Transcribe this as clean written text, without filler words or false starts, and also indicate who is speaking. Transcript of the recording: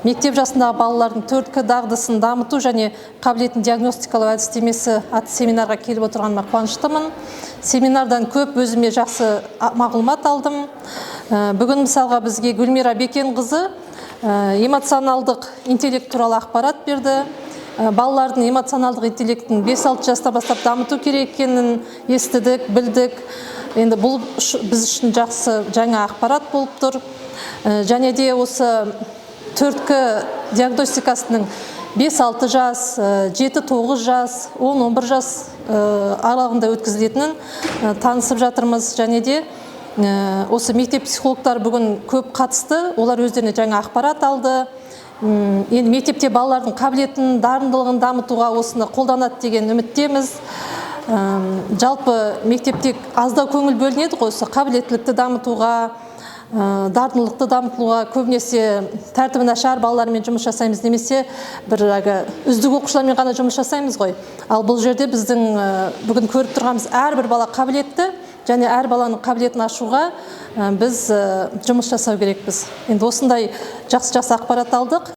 Speaker 1: Мектеп жасындағы балалардың 4К дағдысын дамыту және қабілетін диагностикалау әдістемесі атты семинарға келіп отырғаныма қуаныштымын. Семинардан көп өзіме жақсы мағлұмат алдым. Бүгін, мысалға, бізге Гүлмира Бекенқызы эмоционалдық интеллект туралы ақпарат берді. Балалардың эмоционалдық интеллектін 5-6 жастан бастап дамыту керек екенін естідік, білдік. Енді бұл біз үшін жақсы жаңа ақпарат болып тұр. Және де осы 4К диагностикасының 5-6 жас, 7-9 жас, 10-11 жас аралығында өткізілетінін танысып жатырмыз. Және де осы мектеп психологтары бүгін көп қатысты, олар өздеріне жаңа ақпарат алды. Енді мектепте балалардың қабілетін, дарындылығын дамытуға осыны қолданады деген үміттеміз. Жалпы мектепте аздау көңіл бөлінеді ғой осы қабілеттілікті дамытуға, дарындылықты дамытуға. Көбінесе тәртібі нашар балалармен жұмыс жасаймыз немесе бір әлгі үздік оқушылармен ғана жұмыс жасаймыз ғой. Ал бұл жерде біздің бүгін көріп тұрғанымыз, әрбір бала қабілетті және әр баланың қабілетін ашуға біз жұмыс жасау керекпіз. Енді осындай жақсы жақсы ақпарат алдық.